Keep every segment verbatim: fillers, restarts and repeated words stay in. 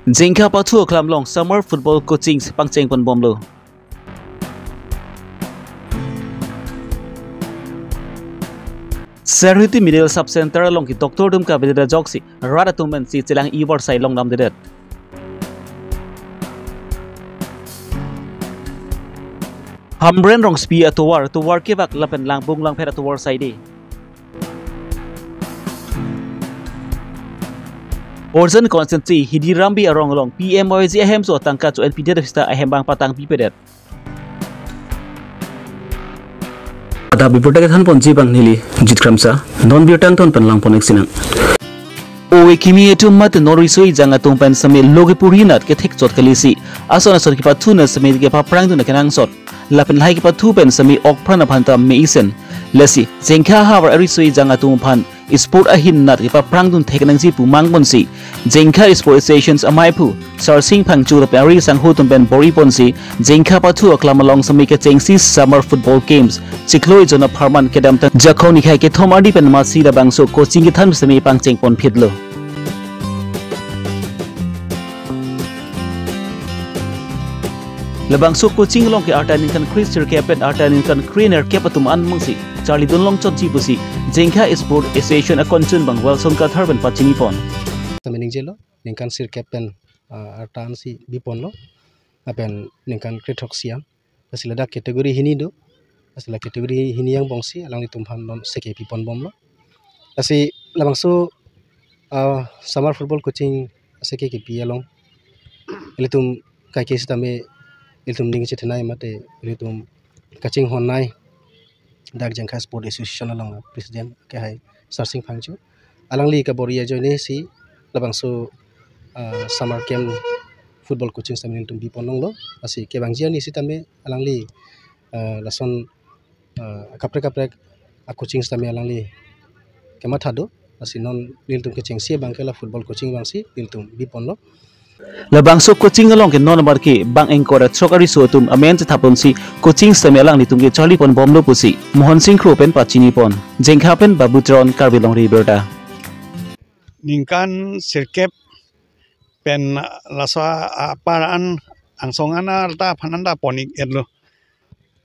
Jengkha pathu aklam along summer football coaching pangcheng ponbomlo. Sarhiti Middle Sub Center along ke doctor atum kavedet ajoksi rat atum pensi chelang-i varsai longdamdedet. Hamren Rongsopi atovar, tovar kevak lapen langbung langpher atovar saide. Urgent constituency Hidirambi arong along P M Y G ahemso atangka cho-enpidet sita ahem abang patangpipedet. Adap birta kethanponji abang neli Jit Kramsa, non birta angton pen langpon-ik sinang. Ove kimi atum mate non riso-ejang atum pen sitame lo kepuri nat kethek chot kalisi, ason ason kepathunat sitame kepaphrangdun akenangsot, lapen lahai kepathu pen sitame okpran aphan ta me-isen. Lasi Jengkha ahavar ariso-ejang atum aphan sport ahin nat kepaphrangdun thek nangji pu mangponsi Jengkha Sport Association amaiphu Sarsing Phangcho lapen ari sangho atum pen bor-iponsi Jengkha pathu aklam along sitame kechengsi Summer Football Games chiklo ejon apharman kedamtang Jakhong nikhai kethom arni pen masi labangso coaching kethan sitame pangcheng ponphitlo. Labangso coaching along ke arta ningkan kre sirkep pen arta ningkan kre nerkep atum anmungsi charlidun longchotji pusi Jengkha Sport Association akonchun abang Wilson Kathar pen pachinipon. Sitame ningjelo, ningkan sirkep pen, ah, arta ansi biponlo, lapen ningkan kre throksi an. Lasi ladak category hini do. Lasi la category hini angbongsi alanglitum aphan non seke piponbomlo. Lasi labangso, ah, summer football coaching seke kepi along ilitum kaike sitame ilitum ning chethenei mate ilitum kachinghonnei dak Jengkha Sport Association along president kehai Sarsing Phangcho. Alangli kabor-i ajoinesi labangso, ah, summer camp football coaching sitame nelitum biponlonglo. Lasi kevangji arni sitame alangli, ah, lason, ah, kaprek kaprek a-coaching sitame alangli kematha do. Lasi non nelitum kechengsi abang ke la football coaching abangsi nelitum biponlo. Labangso coaching along ke non amar ke bang ingkoi ra throk ariso atum amen chethaponsi coaching sitame alanglitum ke charliponbomlo pusi Mohon Sing Kro pen pachinipon. Jengkha pen Babu Teron, Karbi Longri Abirta. Ningkan sirkep pen laso apar an angsong an arta aphan anta pon-ik-etlo.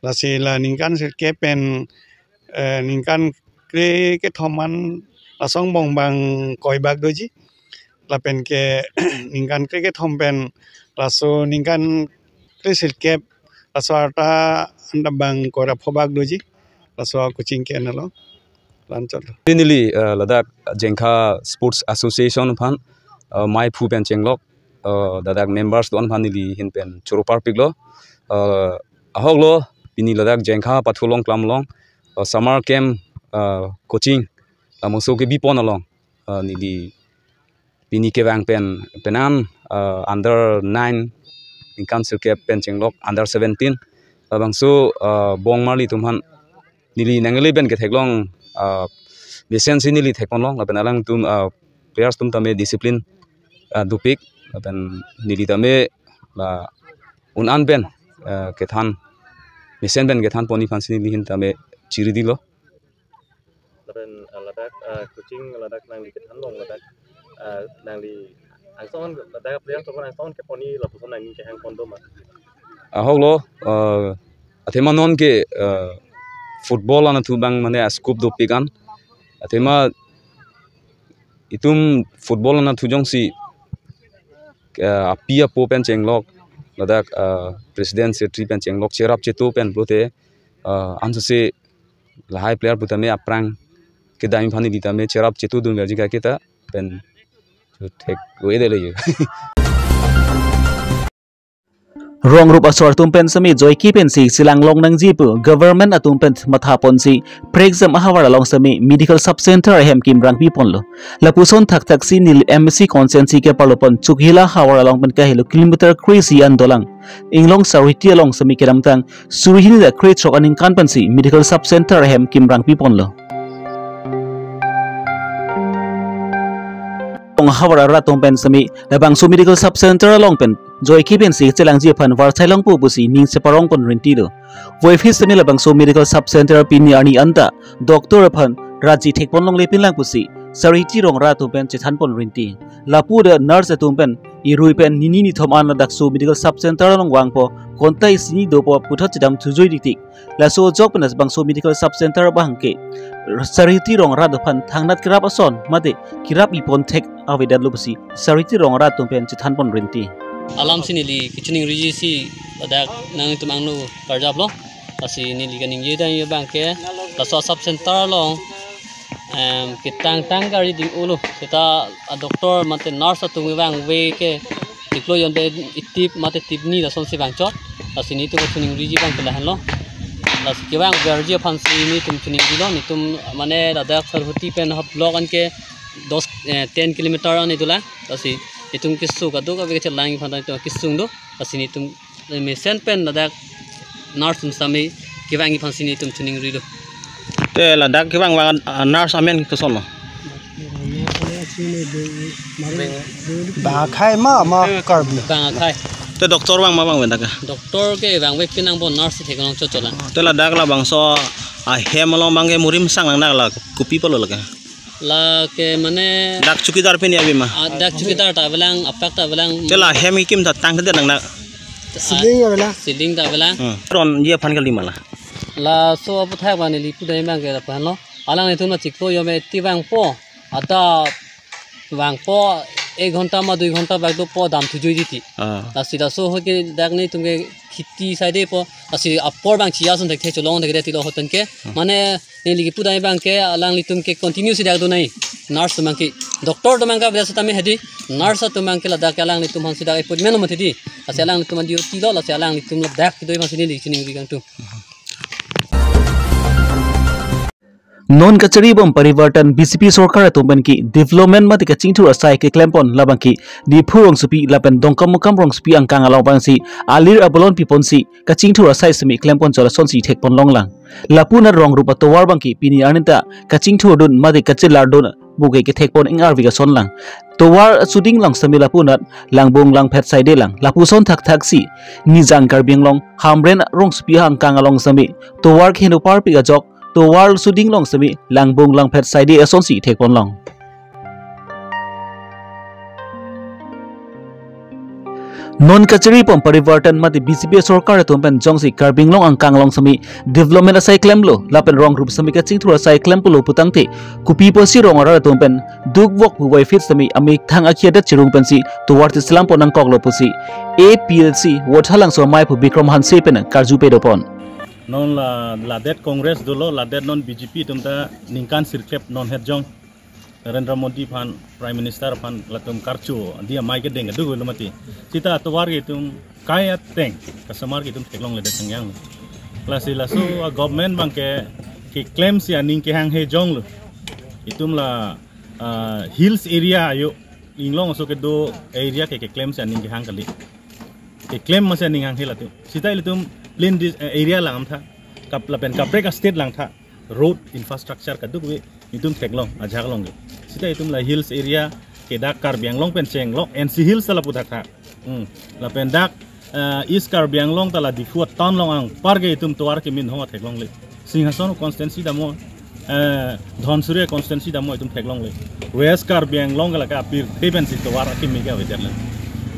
Lasi la ningkan sirkep pen, eh, ningkan kre kethom an laso angbong bang koi bak doji. Lapen ke ningkan kre kethom pen laso ningkan kre sirkep laso arta anta bang koi ra pho bak doji. Laso coaching ke-en along. Lanchot. Neli, eh, ladak Jengkha Sports Association aphan, eh, maiphu pen chenglok, eh, ladak members do-an aphan neli ahin pen choro parpiklo. Eh, ahoklo, pini ladak Jengkha pathu along aklam along, eh, summer camp, eh, coaching labangso kebipon along, eh, neli pini kevang pen penang, eh, under nine, ningkan sirkep pen chenglok under seventeen. Labangso, eh, bongmarli atum aphan neli nang-eleven ketheklong, ah, mesensi neli thekponlong, lapen alangtum, ah, players atum tame discipline, ah, dopik, lapen neli tame la un-an pen, ah, kethan, mesen pen kethan pon-ik aphansi neli ahin tame chiridilo. Lapen, ah, ladak, ah, coaching ladak nangli kethanlong ladak, ah, nangli angsong ladak players atum angsong kepon-i lapuson nangli kehang pon do ma? Ahoklo, eh, athema non ke, eh, football anatthu abang mane a-scope dopik an. Athema itum football anatthu jongsi, eh, api apo pen chenglok, ladak, eh, president secretary pen chenglok cherap chetu pen pulote, eh, ansose lahai player pu tame aphrang kedam-i aphan neli tame cherap chetudun verji kaike ta pen thek-o-edetlo yo. Rong rup asor atum pen sitame joike pensi chelanglong nangji pu government atum pen mathaponsi Prekjam ahavar along sitame medical sub center ahem kimrang piponlo. Lapuson thakthaksi neli M A C constituency ke-arlo pon Chokihola ahavar along pen kahelo kilometer kre-isi an dolang Inglong Sarhiti along sitame kedamtang suri hini ra kre throk aningkan pensi medical sub center ahem kimrang piponlo. Rong ahavar arat atum pen sitame labangso medical sub center along pen joike pensi chelangji aphan varsai longpo pusi ning cheparongpon rinti do. Voiphit sitame labangso medical sub center pini arni anta doctor aphan ratji thekpon longle pinlang pusi Sarhiti rong arat atum pen chethanpon rinti. Lapu ta nurse atum pen irui pen nini nithom an ladak so medical sub center along vangpo, konta isi ni dopo puthot chedam thujui titik. Laso ajok pen labangso medical sub center abang ke Sarihati Rong Arat aphan thangnat kerap ason mate kerap ipon thek avedetlo pusi Sarihati Rong Arat atum pen chethanpon rinti. Alam si neli kachiningriji si ladak nanglitum angno karjaplo. Lasi neli kaningje dam abang ke laso sub center along, em, ketang tang gari ding-olo. Seta a doctor mate nurse atum kevangve ke chiklo jon pen itip mate tipni lasonsi vangchot. Lasi netum kachiningriji abang ke lahenlo. Lasi kevangverji aphansi netum chiningrilo. Netum mane ladak Sarihati pen ha block an ke dos, eh, ten kilometer an dolang. Lasi netum keso kadokave kachelangji aphan ta netum kesung do. Lasi netum mesen pen ladak nurse atum sitame kevangji aphansi netum chiningrilo. Te ladak kevang vang, ah, nurse amen koson lo? Bang akhei ma, ma Karbi? Bang akhei. Te doctor vang ma vangve dak? Doctor kevangve pinangpo, nursi theklong chot chot lang. Te ladak labangso ahem along abang ke murim sang nang dak la kopi pulo lake? Lake mane dak chowkidar pen ya bima? Ah, dak chowkidar ta avelang, apak ta avelang. Te la hem kekim ta tangtedet nang dak? Ceiling avelang. Ceiling ta avelang. Hmm. Ron ye aphan kali ma la? Laso aputhak abang neli pudam abang ke lapu-an lo. Alanglitum la chiklo jon pen itip vangpo. Adap vangpo, ek ghonta ma dui ghonta bak dopo dam thujui titi. Ah. Lasi laso ahut ke dak netum ke kheti side po. Lasi apor abang chiya ason thekthe cholong thekthe tilo ahut pen ke. Hmm. Mane neli kepudam abang ke alanglitum ke continue si dak donai. Nurse atum abang ke, doctor atum abang ke biasa tame hedi. Nurse atum abang ke ladak ke alanglitum aphansi dak appointment lo mati di. Lasi alanglitum an duty lo, lasi alanglitum ladak kedo aphansi neli chiningri kangtung. Non Kachari bom Parivartan B J P sorkar atum pen ke development mate kachingthur asai keklempon labang ke Diphu rongsopi lapen Dongkamukam rongsopi angkang along abangsi alir abolon piponsi kachingthur asai semi klempon chot lasonsi thekpon longlang. Lapu anat rong rupa tovar abang ke pini arni ta kachingthurdun mate kachelardun pu ke kethekpon ing arvi ason lang. Tovar asuding along semi lapu anat langbung langphet side lang. Lapuson thakthak si Nijang Karbi Anglong Hamren rongsopi angkang along semi tovar keheno parpik ajok tovar suding along semi langbung langphet side asonsi thekpon long. Non Kachari bom Parivartan mate B J P sorkar atum pen jongsi Karbi Anglong angkang along semi development asai klemlo lapen rong rup semi kachingthur asai klem pulo putangte kopi pusi rong arat atum pen dukvok puvoiphit semi amethang akhia adet chirung pensi tovar te selam pon nangkoklo pusi A P H L C Vothatlangso amei aphu Bikram Hanse pen karju pedopon. Non la, ladet Congress dolo, ladet non B J P atum ta ningkan sirkep non het jong Narendra Modi aphan, Prime Minister aphan latum karcho, dia amei kedeng duk lo mati. Sita tovar ke itum kai ateng, kasamar ke itum theklongledet thangyang. Lasi laso a government abang ke, keklem si aning kehang he jonglo. Itum la, ah, hills area ajo, inglong aso kedo area ke keklem si aning kehang kali. Keklem masi aning hang he latum. Sita ilitum plain dis-, eh, area lang tha. Kap lapen kaprek a state lang tha. Road infrastructure kadokave itum theklong, ajahak long ke. Sita itum la hills area ke dak Karbi Anglong pen chenglok N C Hills ta lapu dak tha. Hmm. Lapen dak, eh, East Karbi Anglong ta la Diphu town along anpar ke itum tovar kemin hong theklongle. Singhason constituency damo, eh, Dhansiri constituency damo itum theklongle. West Karbi Anglong ke lake apirthe pensi tovar akimi ke avedet le.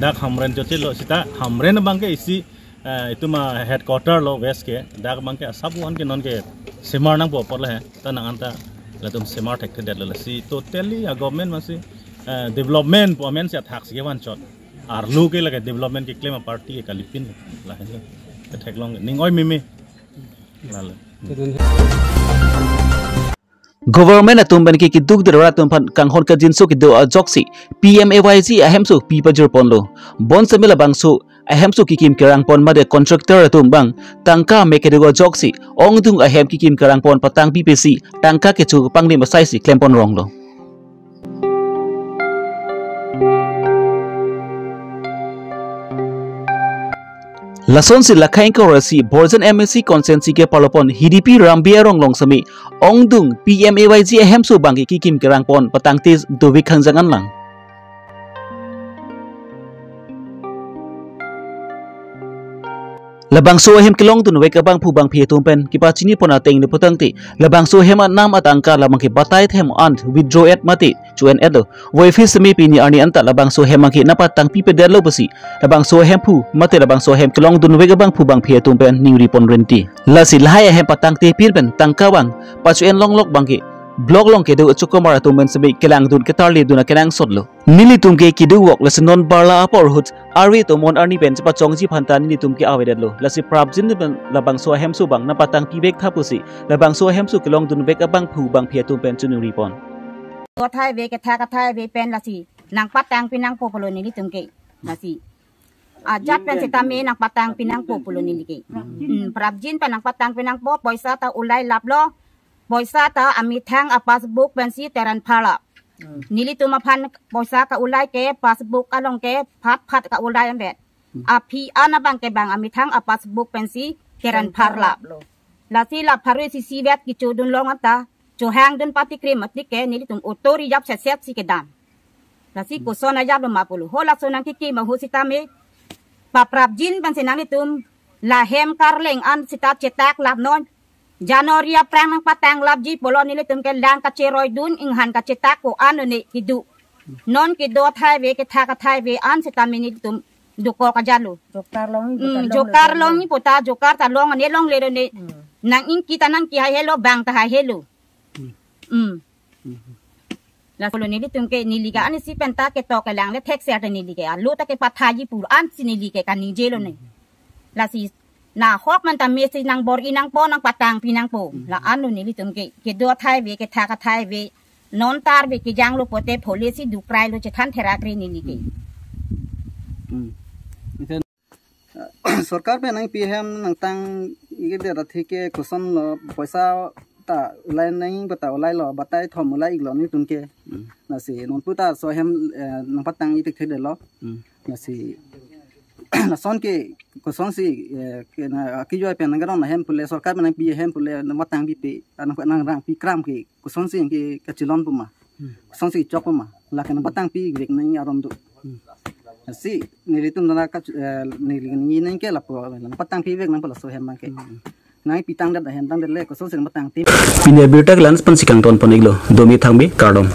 Dak Hamren chotchelo sita Hamren abang ke isi, eh, itum a headquarter lo West ke. Dak abang ke asap an ke non ke semar nangpo apot le he. Ta nang anta latum semar thekthedet le si totally a government masi, eh, development pu amen si athak si kevanchot. Arlo ke lake development keklem a party ke kalipin lahenlo. Ketheklong ning oi meme. Lalo. Government atum pen ke keduk dera atum aphan kanghon kangjinso kedo ajoksi P M A Y G ahemso pi pajirponlo. Bonsitame labangso ahemso kekim kerangpon mate contractor atum abang tangka mek kedo ajoksi ongdung ahem kekim kerangpon patang pipesi tangka kecho panglim asai si klempon ronglo. Lasonsi lakhai ingkoi ra isi Borjan M A C constituency ke palopon Hidipi Rambi arong along semi ongdung P M A Y G ahemso abang ke kekim kerangpon patangte dovik hangjang anlang. Labangso ahem kelongdun vek abangphu bangphi atum pen kepachini pon ateng ni putangte, labangso ahem anam atangka labang ke batai them an withdraw et mate chu-en etlo. Voiphit seme pini arni anta labangso ahem abang ke nangpatangpi pedetlo pusi labangso ahemphu mate labangso ahem kelongdun vek abangphu bangphi atum pen ningri pon rinti. Lasi lahai ahem patangte pin pen tangka abang pachu-en longlok abang ke block along kedo achukomar atum pen seme kelangdun ketarlidun akenangsotlo. Nelitum ke kedovok, lasi non barla apor ahut arve tomon arni pen chepachongji aphanta nelitum ke avedetlo. Lasi prapjin pen labangso ahemso abang nangpatangpi vek tha pusi labangso ahemso kelongdun vek abangphu bangphi atum pen choningri pon. Kothai ave, kethak athai ave pen lasi nangpatangpi nangpo pulo nelitum ke. Lasi ajat pen sitame nangpatangpi nangpo pulo neli ke. Hmm, prapjin pen nangpatangpi nangpo, poisa ta ulai laplo. Poisa ta amethang a-passbook pensi teran pharlap. Hmm. Nelitum aphan poisa ka-ulai ke passbook along ke phat phat ka-ulai ambet. Hmm. Aphi an abang ke bang amethang a-passbook pensi teran pharlap. Lasi la pharui sisi vet kechodun long anta, chohangdun patikrim atik ke nelitum auto reserve set set si kedam. Lasi koson ajaplo ma pulo. Ho laso nangkekim ahut sitame paprapjin pensi nanglitum la hem karleng an sita chetak lap non. January aphrang nangpatanglapji pulo nelitum ke lang kacheroidun, inghan kachetak ko-an ne kedo. Non kedo athai ave, kethak athai ave an sitame nelitum dokok ajatlo. Jokar long, hmm, jokar long, jokar long, puta jokar ta long ne longle ne. Hmm. Nang ingki ta nangkehai helo, bang ta hai helo. Hmm. Hmm. Hmm. Laso lo nelitum ke neli ke ani si penta ketok kelang le thekser te neli ke alo ta kepathaji pur an si neli ke kaningje lo ne. Lasi nahok man tame si nangbor-i nangpo, nangpatangpi nangpo. Hmm. La-an lo nelitum ke kedo athai ave, kethak athai ave, non tar ave kejanglo pote phole si dukrai lo, chethan therak ri neli ke. Hmm. Sorkar pen nangpi ahem nangtang-ik det athe ke koson lo, poisa ta ulai nang-ik ta ulailo, batai thom ulai-iklo nelitum ke. Hmm. Lasi non puta laso ahem, eh, nangpatang-ik thekthedetlo. Hmm. Lasi lason ke kosonsi, eh, ke na, akijoi pen nangkarong ahem pule, sorkar pen nangpi ahem pule, nangpatangpipe, ah, nang, nangrangpi kram ke kosonsi ke kachelon puma. Hmm. Kosonsi chok puma. Lake nangpatangpi vek nang aron do. Hmm. Lasi nelitum dana ka, eh, neli nangji nang ke lapu nangpatangpi vek nang pu laso ahem abang ke. Hmm. Nangpi tangdet ahem tangdet le kosonsi nangpatangpi. Pini abirta ke la-an pensi kangton pon-iklo. Domi thangbi kardom.